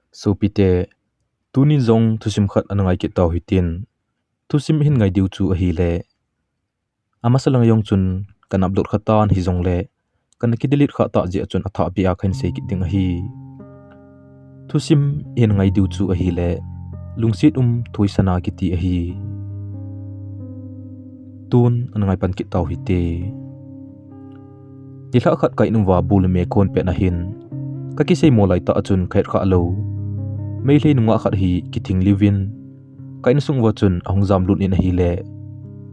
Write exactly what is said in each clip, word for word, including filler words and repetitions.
Sopite, tuni jong thusim khat ana ngai kit tau hitin. Thusim hin ngai diu chu ahile, amasa lang jong chun kana upload kha tan hijongle, kana kidelete kha ta jeh a chun athah beh a kahin sei kit ding ahi. Thusim hin ngai diu chu ahile, lungset um thoisana kiti ahi. Tun ana ngai pan kit tau hite. Nilhah khat ka in uva bu le me kahon pet na hin, kakisei mo lai tah a chun kahet khah lou Meitei nungah khat hi kithing liu vin, ka insung uva chun ahung jam lut in ahile,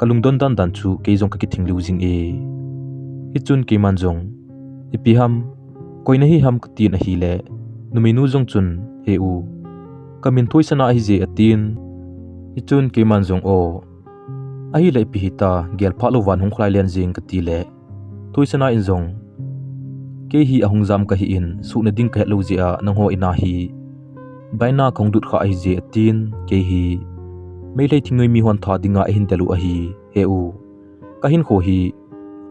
kalungdon dandan chu kei jong kakithing liu jing e. Hichun keiman jong, ipi ham, koi nahi ham katin ahile, numeinu jong chun, he u, kamin Thoisana ahije atin. Hichun keiman jong, o, ahile ipi hita, gel phah lou van hung kholai len jing katile, Thoisana in jong, kei hi ahung jam kahi in, suhna ding kahet lou jeh a nangho in a hi baina kahung lut kha ahije atin, kei hi Meitei thingnoi mi hon tha dinga eihin del u ahi, he u, kahinkho hi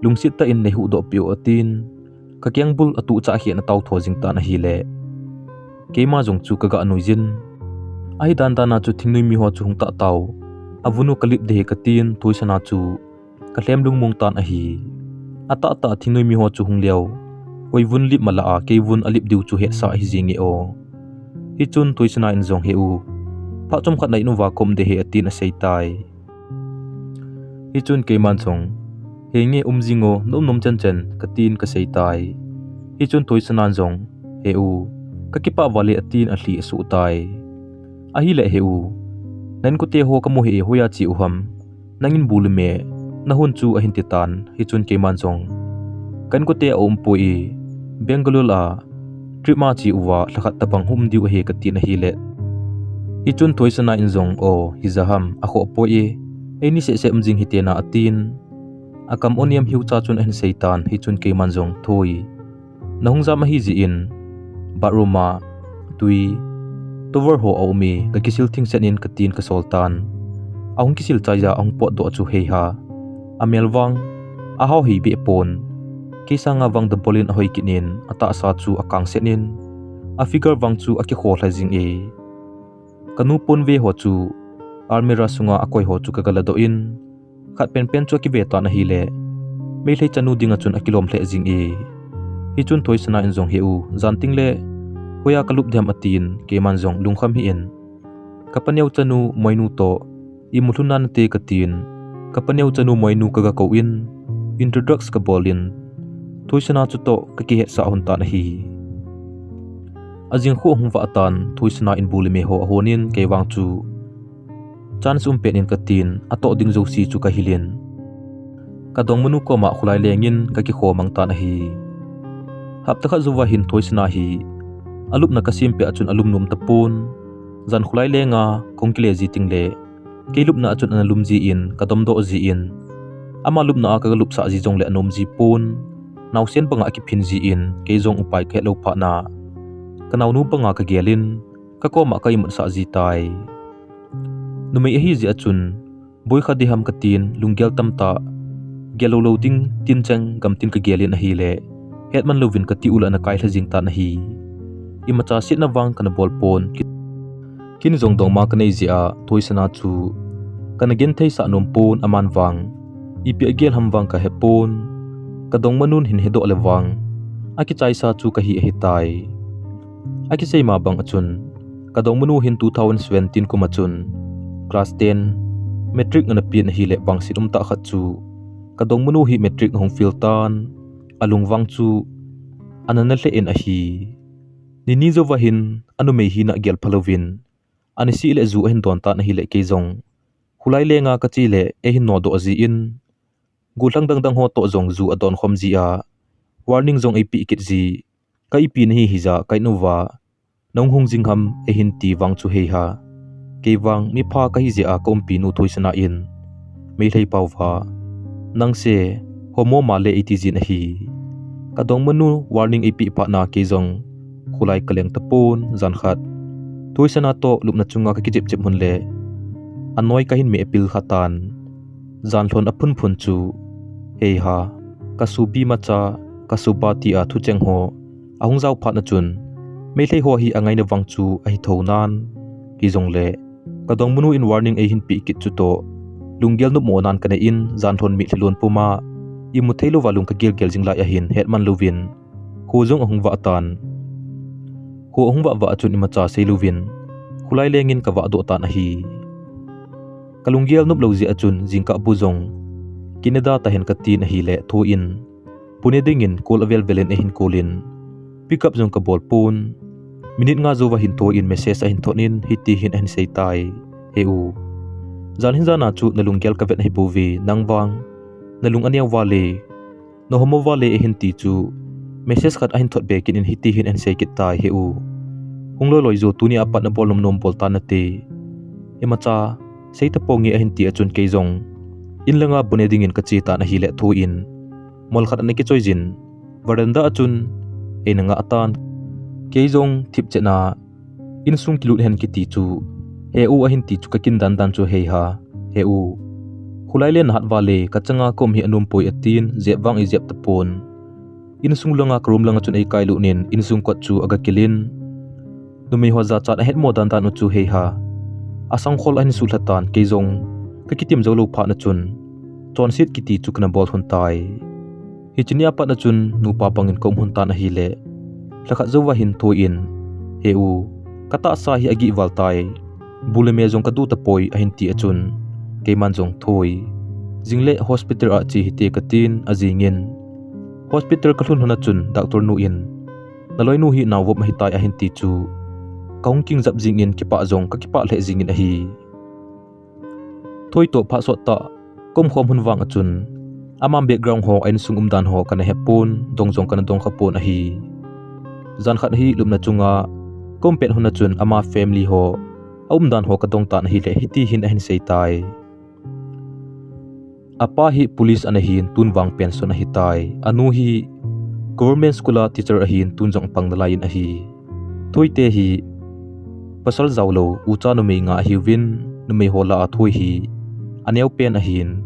lungset tah in neihuhdoh peh u atin, kakengbul atuh chah khen atao tho jing tan ahile, keima jong chu kaga nuijin, ahi dandan a chu thingnoi mi ho chu hung tah tau, avun u kalip ding ahi katin, Thoisana chu kalhem lungmong tan ahi. Atahtah thingnoi mi ho chu hung leu, koi vun lip malah a kei vun alip diu chu hetsa ahi jenge o. Hichun Thoisana in jong, he u, phat chomkhat na in uva kaum ding ahi atin asei tai. Hichun keiman jong, henge um jing o, nom nom chenchen katin kasei tai. Hichun Thoisanan jong, he u, kakipah val e atin alhi asuh tai. Ahile, he u, na inkote ho kamu hih e, hoiya che u ham, nangin bu le me nahon chu ahin ti tan. Hichun keiman jong, ka inkote aumpoi e, Bangalore a trip a che uva lhakhat tobang hung um diu ahi katin ahile, hichun Thoisana in jong, o, hija ham, akhoh poi e, eini sehseh um jing hite na atin, akam oniam hiucha chun ahin sei tan. Hichun keiman jong, Thoi, nahung jam ahijeh in, bathroom a twi, towel ho aum e, kakisil thingset in katin kasol tan. Ahung kisil chai a ahung potdoh chu heiha, amel vang ahao hei beh pon, kei sanga vang double in ahoi kit in, atahsa chu akangset in, afigure vang chu akikho lheh jing e. Kanu ponve ho chu almirah sunga akoi ho chu kaga ladoh in, khat penpen chu akive tan ahile, Meitei chanu dinga chun akilom lheh jing e. Hichun Thoisana in jong, he u, jan tengle hoiya kalup ding ham atin, keiman jong lungkham hih in, kapaneo chanu Moinu toh imu lhun nante katin, kapaneo chanu Moinu kaga kou in, introduce kabol in, Thoisana chutoh kakihetsah lhon tan ahi. Ajing khu ahung vah tan, Thoisana in bu le me ho ahon in, kei vang chu chance um pet in katin, atoh ding jouse chu kahil in, kadongmanu koma kholai lengin kakikho mang tan ahi. Hapta khat jouva hin Thoisana hi alupna kasem peh a chun alum nom tapon. Jan kholai lenga kahung kile ji tengle, kei lupna a chun ana lum jin, kadomdoh jin, ama lupna a kaga lupsah ji jongle anom ji pon. Naosen banga akiphin jin, kei jong upai kahet lou phatna, kanaonu banga kagel in, kakoma ka imutsah ji tai. Numei ahijeh a chun, boi kha ding ham katin, lunggel tamtah gel lou lou ding tin cheng gamtin kagel in ahile, hetman louvin kati u le ana kai lha jing tan ahi. Imacha setna vang kana bol pon. Kin jong dongma kanei jeh a, Thoisana chu kana gentheisah nom pon, aman vang ipi agel ham vang kahe pon. Kadongmanun hin hedoh le vang, akichaisa chu kahi ahitai. Akisei ma bang a chun, kadongmanu hin two thousand seventeen kum a chun class ten, matric ana pen ahile, vangset umtah khat chu kadongmanu hi matric ahung fail tan, alungvang chu ana na lheh in ahi. Nini jouva hin anumei hina gel phalouvin, anisih le ju ahin don tan ahile, kei jong kholai lenga kache le eihin nodoh jin, gollhang dangdang ho toh jong ju adon khom ji a, warning jong eipeh kit ji, ka ipi nahi hija ka in uva nahung hung jing ham eihin ti vang chu heiha. Kei vang mipha kahi jeh a kaumpinu Thoisana in Meitei paova, nangse homo male eiti jin ahi. Kadongmanu warning eipeh phatna kei jong kholai kaleng tapon. Jan khat Thoisana toh lupna chunga kakijep jep lhon le, anoi kahin meh pil kha tan. Jan lhon aphun phun chu, heiha, kasubi macha, kasuba tia thucheng ho ahung jao phatna chun, Meilhei ho hi angaina vang chu ahi thou nan, hijongle kadongmanu in warning eihin peh kit chu toh, lunggel nopmo nan kanei in, jan lhon mitlhi lon puma imu thei louva lung kagel gel jing lai ahin, hetman louvin kho jong ahung vah tan. Kho ahung vah vah a chun imacha sei louvin kholai lengin kavah doh tan ahi. Kalunggel nop lou jeh a chun jingkah bu jong Canada tahen katin ahile, Thoi in Pune dingin call avel velin eihin call in, pick up jong kabol pon. Minute nga jouva hin Thoi in message ahin thot in, hiti hin ahin sei tai, He u, jan hin jan a chu nalunggel kavet ahi bouve, nang vang nalung aneo vale, nahomo vale, ahin ti chu message khat ahin thot be kit in, hiti hin ahin sei kit tai, He u, hung loi loi jo, tuni a pat nabol nom nom bol tan nate, imacha sei taponge, ahin ti a chun kei jong in langa bu ne dingin kache tan ahile, Thoi in mol khat ana kichoi jin, veranda a chun eina ngah tan. Kei jong thipchet a, insung kilut hen kiti chu, He u, ahin ti chu kakin dan dan chu, Hei ha, He u, kholai le nahat vale, kachanga kaum hi anom poi, atin, jep vang eijep tapon. Insung langa, ka room langa chun eikailut in, insung kot chu agakil in, numei ho jachat ahetmo dan dan u chu, Hei ha, asangkhol ahin suhlha tan, kei jong kakitim jou lou phat a chun chonset kiti chu kana bol lhon tai. Hiche nia pat a chun nupa pangin kaum lhon tan ahile, lhakhat jouva hin Thoi in, He u, katahsa hi agih val tai, bu le me jong kadu tapoi, ahin ti a chun keiman jong, Thoi, jingle hospital a che hite, katin, ajingin hospital kalhun lhon a chun doctor nu in, Naloinu hi naovop ahitai, ahin ti chu kahung kingjap jingin, kipah jong kakipah lheh jingin ahi. Thoi toh phat sottah kaumkhom lhon vang a chun, ama background ho, a insung umdan ho kana hepon, dong jong kana dongkha pon ahi. Jan khat hi lupna chunga kaum pet lhon a chun ama family ho, aumdan ho kadong tan ahile, hiti hin ahin sei tai. Apa hi police ana hin, tun vang pension ahitai. Anu hi government school a teacher ahin, tun jong apang nalai in ahi. Thoi te hi pasal jaolou, ucha numei nga ahiuvin, numei ho lah a Thoi hi aneopen ahin,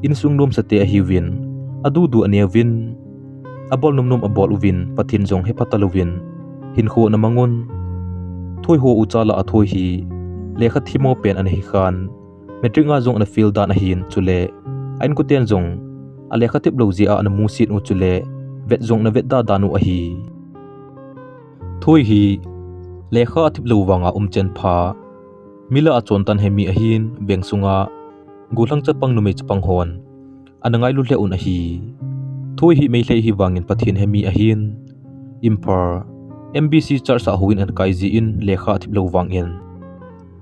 insung nomsa te ahiuvin, adudu aneuvin, abol nomnom abol uvin, Pathen jong hepha talouvin hinkho ana mang un. Thoi ho ucha lah a Thoi hi lekha themmo pen ana hikhan, matric nga jong ana fail dan ahin, chule a inkoten jong alekha thep lou jeh a ana musit u, chule vet jong ana vetda dan u ahi. Thoi hi lekha athep lou vanga umchen pha, mi lah a chontan he mi ahin, veng sunga gollhang chapang, numei chapang hon ana ngailu lheh un ahi. Thoi hi Meitei hivangin Pathen he mi ahin, Imphal M B C Church a houin ana kai jeh in lekha athep lou vangin,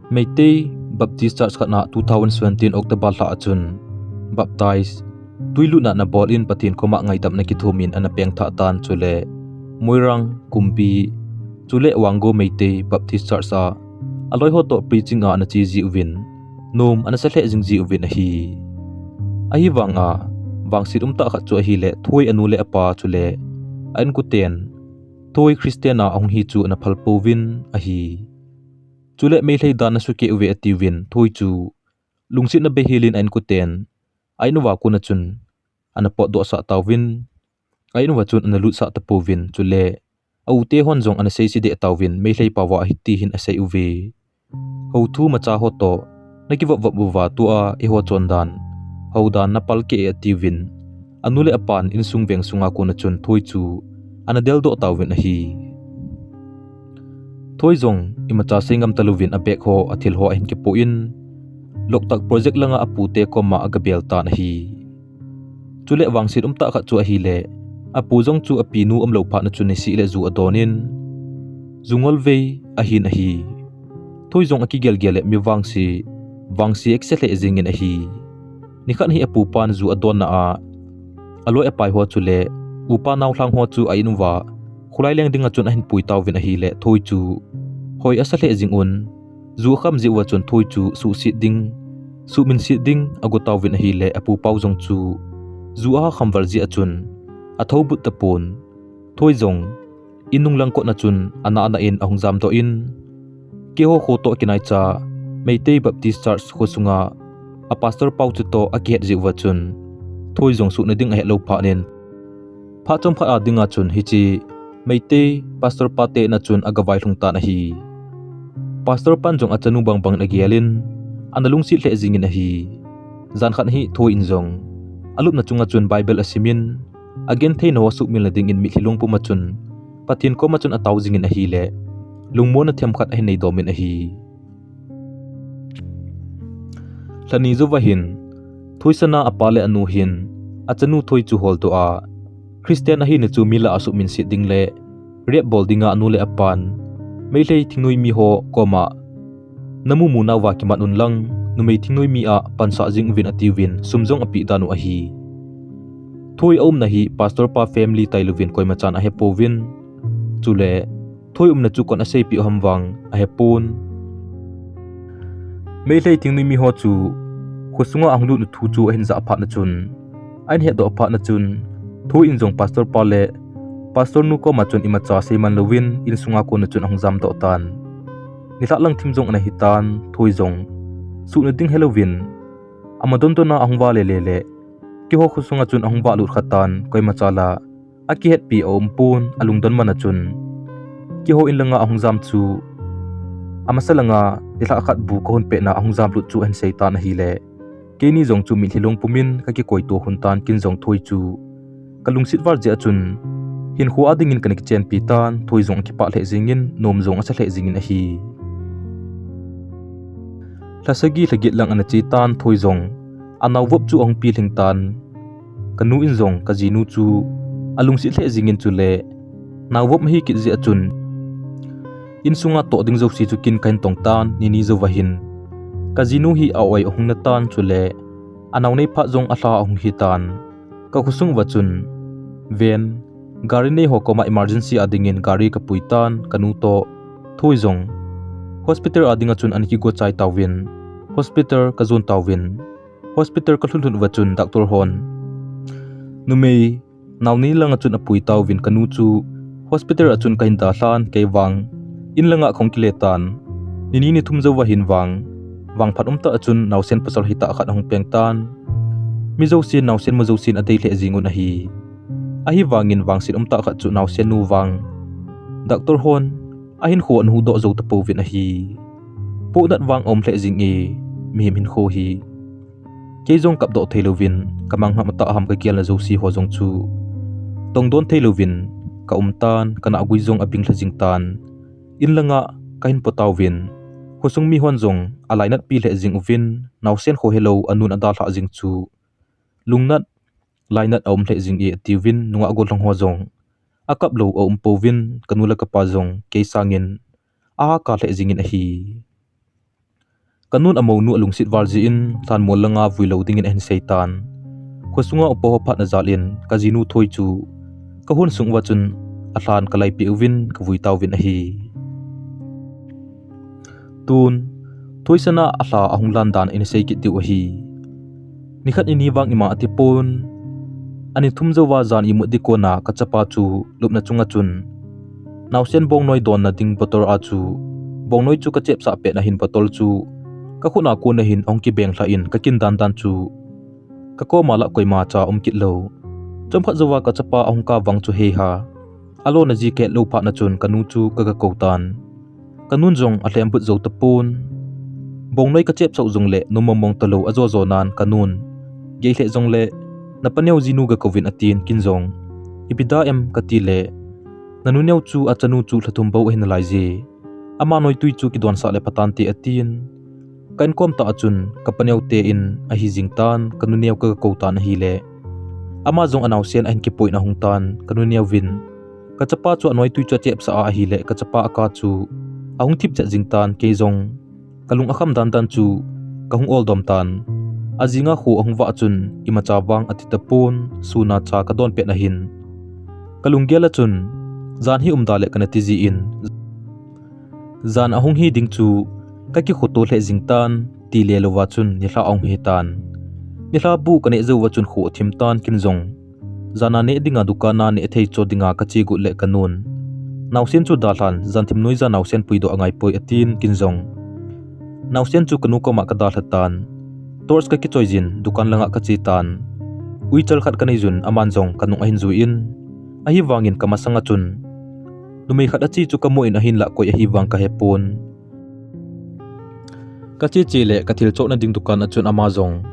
Meitei Baptist Church khat a two thousand seventeen October lha a chun baptize, tui lutna ana bol in, Pathen koma ngaidam ana kithum in ana pengthah tan, chule Moirang, Kumbi, chule Wangoo Meitei Baptist Church a aloi ho toh preaching a ana che jeh uvin, nom ana sa lheh jing jeh uvin ahi. Ahivanga vangset umtah khat chu ahile, Thoi anu le apa chule a inkoten Thoi Christian a ahung hi chu ana phal pouvin ahi. Chule Meitei dan nasukeh uve atiuvin, Thoi chu lungsetna beihel in a inkoten a in uva kona chun ana potdohsah tauvin, a in uva chun ana lutsah tapouvin, chule a ute hon jong ana seise deh tauvin, Meitei paova hiti hin asei uve, Houthu macha ho toh nakivopvop uva tua eiho chondan, houdan napalkeh e atiuvin, anu le apan insung veng sunga kona chun Thoi chu ana deldoh tauvin ahi. Thoi jong imacha seingam talouvin, abag ho, athil ho ahin kipoh in, Loktak project langa apute koma agabel tan ahi. Chule vangset umtah khat chu ahile, apu jong chu apinu umlou phat a chun niseh le ju adon in, ju ngolvei ahin ahi. Thoi jong akigelgel le mi vangse, vangse akisa lheh jengin ahi. Nikhat hi apupan ju adonna a, aloi apai ho chule upa naolhang ho chu a in uva kholai leng dinga chun ahin pui tauvin ahile, Thoi chu hoi asa lheh jeng un, ju akham jeh uva chun Thoi chu suhset ding, suhminset ding ago tauvin ahile, apupau jong chu ju aha kham val jeh a chun athoubut tapon. Thoi jong in nunglang kotna chun ana ana in ahung jamdoh in, keiho kho toh kinaicha Meitei Baptist Church kho sunga a pastor pau chutoh akihet jeh uva chun Thoi jong suhna ding ahetlou phat in, phat chomkhat a dinga chun hiche Meitei Pastor pa te in a chun aga vailhung tan ahi. Pastor pan jong achanu bangbang in agelin, ana lungset lheh jingin ahi. Jan khat hi Thoi in jong alupna chunga chun Bible asimin, agenthei na ho asuhmil na dingin mitlhi lungpum a chun Pathen koma chun atao jingin ahile, lungmonna themkhat ahin nei domin ahi. Lhani jouva hin, Thoisana apa le anu hin, achanu Thoi chu holdoh a, Christian ahina chu mi lah a asuhminset ding le, rape bol dinga anu le apan, Meitei thingnoi mi ho koma, namu mu nauva kimat un lang, numei thingnoi mi a pansah jing uvin atiuvin, sum jong apeh dan u ahi. Thoi aumna hi Pastor pa family tailouvin koima chan ahepouvin. Chule, Thoi umna chu koin aseipeh u ham vang ahepon. Meitei thingnoi mi ho chu khosunga ahung lut u thu chu ahin jah phat na chun, ahin hetdoh phat na chun, Thoi in jong Pastor pa le Pastor nu koma chun imacha seiman louvin insunga kona chun ahung jamdoh tan. Nilhah lang thim jong ana hitan, Thoi jong suhna ding helouvin, ama dondon a ahung vale le le, keiho khosunga chun ahung valut khatan, koima cha la akihetpi aumpon, alungdon man a chun, keiho in langa ahung jam chu, amasa langa nilhah khat bu kahung pehna ahung jamlut chu ahin seitan ahile, keini jong chu mitlhi lungpumin kakikoito lhon tan, kin jong Thoi chu kalungset val jeh a chun, hinkho a dingin kana kichenpi tan, Thoi jong akipah lheh jingin, nom jong asa lheh jingin ahi. Lha sagi lha get lang ana che tan, Thoi jong anaovop chu ahung pilhing tan. Kanu in jong kajinu chu alungset lheh jingin chule, naovop ahi kit jeh a chun, insunga toh ding jouse chu kin kahin tong tan, nini jouva hin kajinu hi a-oi ahung na tan, chule anao nei phat jong alha ahung hitan. Kakhosung uva chun, van, gari nei ho koma emergency a dingin gari kapui tan, kanu toh Thoi jong hospital a dinga chun ana kigo chai tauvin, hospital kajon tauvin, hospital kalhun lhun uva chun doctor hon numei naoni langa chun apui tauvin, kanu chu hospital a chun kahin dalhan, kei vang in langa kahung kile tan. Nini nithum jouva hin vang, vangphat umtah a chun naosen pasal hitah khat ahung peng tan. Mi jousen naosen mu jousen adei lheh jing un ahi. Ahivangin vangset umtah khat chu naosen nu vang, doctor hon ahinkho ana huhdoh jou tapouvin ahi. Pohnat vang aum lheh jing e, mihem hinkho hi. Kei jong kapdoh theilouvin, kamang ngam atah ham kagelna jouse ho jong chu tongdon theilouvin kaum tan, kanahgui jong abing lha jing tan. In langa kahin po tauvin, khosung mihon jong alainatpi lheh jing uvin, naosen kho helou anun adalhah jing chu lungnat, lainat aum lheh jing e atiuvin, nungah gollhang ho jong akap lou aum pouvin, kanu le kapa jong kei sangin ahahkar lheh jingin ahi. Kanun amounu alungset val jeh in, lhanmol langa vui lou dingin ahin seitan. Khosunga upa ho phatna jal in, kajinu Thoi chu kahon sung uva chun alhan kalaipeh uvin kavui tauvin ahi. Tun, Thoisana alha ahung lan dan in sei kit diu ahi. Nikhat nini vang ima atipon. Ani thum jouva jan imut ding kona kachapa chu lupna chunga chun, naosen bongnoi donna ding bottle a chu, bongnoi chu kachepsah petna hin bottle chu kakhut a kona hin ahung kibeng lhah in kakin dandan chu kakoma lah koimacha um kit lou. Chomkhat jouva kachapa ahung kap vang chu heiha alona ji kahet lou phatna chun kanu chu kaga kou tan. Kanun jong alhembut jou tapon. Bongnoi kachepsah u jongle nom mongmong talou ajojonan kanun, gei lheh jongle, napaneo jinu gakouvin atin, kin jong, ipi da em katile, nanuneo chu achanu chu lha thum bou ahi nalai je. Ama noitwi chu kidonsah le phatante atin. Ka inkom tah a chun kapaneo te in ahi jing tan, kanuneo kaga kou tan ahile, ama jong anaosen ahin kipoina ahung tan, kanuneo vin, kachapa chu anoitwi chu achepsah a ahile, kachapa aka chu ahung thip chet jing tan, kei jong kalung akham dandan chu kahung oldom tan. Ajinga kho ahung vah chun imacha vang ati tapon, suna cha kadon petna hin kalunggel a chun jan hi umda le kana ti jin, jan ahung hi ding chu kakikhoto lheh jing tan, tile louva chun nilhah ahung hitan. Nilhah bu kaneh jouva chun kho athim tan, kin jong, jana neh dinga dukan a neh thei cho dinga kache got le kanun, naosen chu dalhan, jan thim noiya naosen puidoh angaipoi atin, kin jong, naosen chu kanu koma kadalha tan. Torch kakichoi jin dukan langa kache tan. Uichal khat kaneijun aman jong kanung ahin juiyin, ahivangin kamasanga chun Numei khat ache chu kamu in ahinlah koi ahi vang kahepon. Kache che le kathil chohna ding dukan a chun ama jong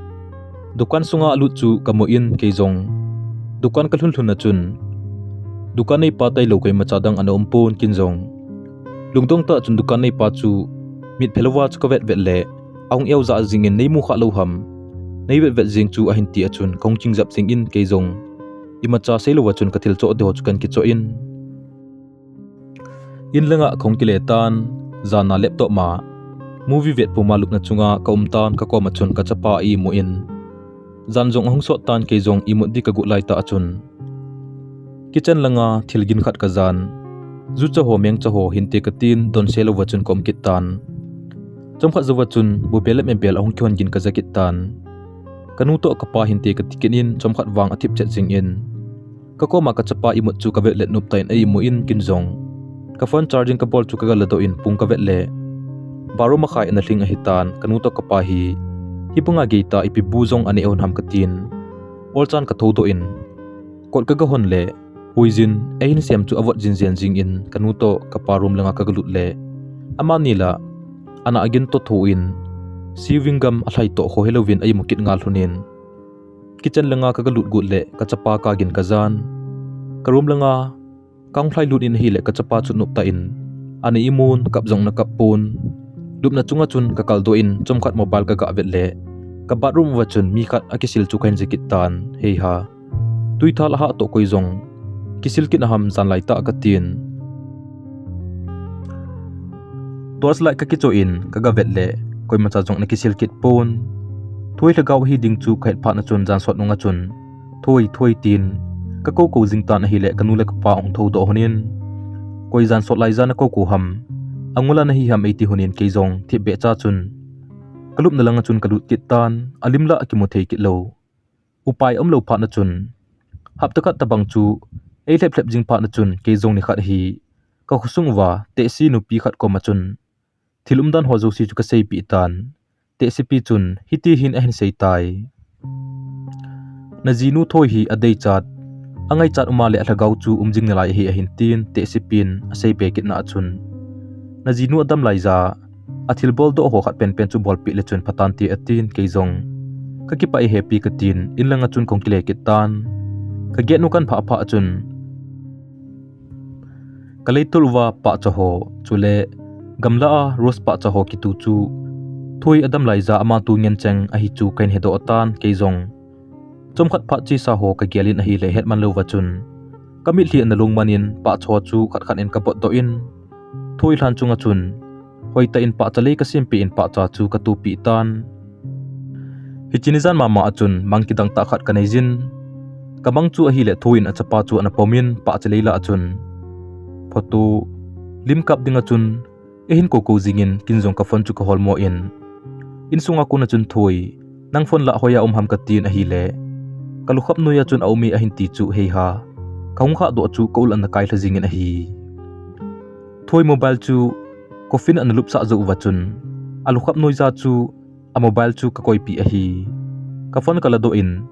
dukan sunga alut chu kamu in kei jong dukan kalhun lhun a chun dukan neipa tailou koimacha dang ana umpon kin jong. Lungdong tah chun dukan neipa chu mitphe louva chu kavet vet le ahung eojah jing in neimu kha lou ham. Neivet vet jing chu ahin ti a chun kahung ching jap jing in kei jong imacha seilouva chun kathil choh ding ho chu kahin kichoh in. In langa kahung kile tan, jan a laptop ma movie vet puma lupna chunga kaum tan kakoma chun kachapa imu in. Jan jong ahung sot tan kei jong imut ding kagot laitah a chun kitchen langa thil gin khat kajan. Jucha ho mengcha ho hinte katin donse louva chun kaum kit tan. Chomkhat jouva chun bubel le mebel ahung kihon gin kaja kit tan. Kanu toh kapa hinte kati kit in chomkhat vang athip chet jing in. Kakoma kachapa imut chu kavet let nop tah in eimu in kin jong. Kaphone charging kabol chu kagaladoh in pung kavet le baro makhai ana lhing ahitan kanu toh kapa hi. Hibanga geitah ipi bu jong anei hon ham katin. Olchan kathoudoh in kot kagahon le huijin ahin sem chu avot jinjen jing in kanu toh kapa room langa kagalut le amani la ana agin toh thou in sewing gum alhai toh ho helouvin eimu kit ngal lhon in. Kitchen langa kagalut got le kachapa kagin kajan. Karoom langa kahung lhailut in ahile kachapa chu nop tah in ana imun kap jong ana kap pon. Lupna chunga chun kakaldoh in chomkhat mobile kagavet le kabathroom uva chun mi khat akisil chu kahin ja kit tan heiha. Tuithal ahah toh koi jong kisil kit aham jan laitah katin. Torchlight kakichoh in kagavet le koimacha jong ana kisil kit pon. Thoi lhagao hiding chu kahet phat a chun jansot nunga chun Thoi, Thoi tin kakoukou jing tan ahile kanu le kapa ahung thoudoh hon in. Koi jansot lai jan a koukou ham, angol a nahi ham eiti hon in kei jong thipbeh cha chun kalupna langa chun kalut kit tan alim la akimu thei kit lou. Upai umlou phat a chun hapta khat tabang chu eilhep lhep jing phat a chun kei jong nikhat hi kakhosung uva tehse nupi khat koma chun thil umdan ho jouse chu kaseipeh tan. Tehsepi chun hiti hin ahin seitai. Najinu Thoi hi adeichat angaichat uma le alhagao chu um jing nalai ahi ahin tin tehsepin aseibe kitna a chun najinu adam laija athil boldoh ho khat penpen chu bolpeh le chun phatante atin kei jong kakipah e hepi katin in langa chun kahung kile kit tan. Kagate nu kahin phah phah a chun kaleitol uva pahcha ho chule gamla a rose pahcha ho kitu chu Thoi adam laija ama tu ngen cheng ahi chu kahin hedoh tan kei jong. Chomkhat phat chesa ho kagel in ahile hetman louva chun kamitlhi ana lungman in pahcha ho chu khat khat in kabotdoh in Thoi lhan chunga chun hoitah in pahcha lei kasempeh in pahcha chu katupeh tan. Hiche nijan mama a chun mang kidang tah khat kanei jin. Kamang chu ahile Thoi in achapa chu ana pom in pahcha lei lah a chun photo lim kap dinga chun eihin koukou jing in kin jong kaphone chu kaholmo in. Insunga kona chun Thoi, nang phone lah hoiya um ham katin ahile kalukhap noiya chun aume ahin ti chu heiha kahung khahdoh chu kaul ana kailha jing in ahi. Thoi mobile chu coffin ana lupsah jou uva chun alukhap noija chu amobile chu kakoipeh ahi. Kaphone kaladoh in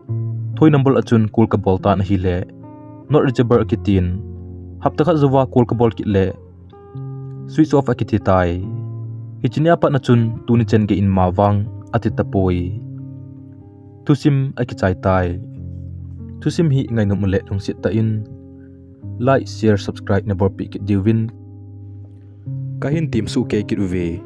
Thoi number a chun call kabol tan ahile not reachable akitin. Hapta khat jouva call kabol kit le switch off akiti tai. Hiche nia pat a chun tuni chen gei in ma vang ati tapoi. Thusim akichai tai. Thusim hi ngainom uleh lungset tah in like, share, subscribe nabolpeh kit diuvin kahin temsoh kei kit uve.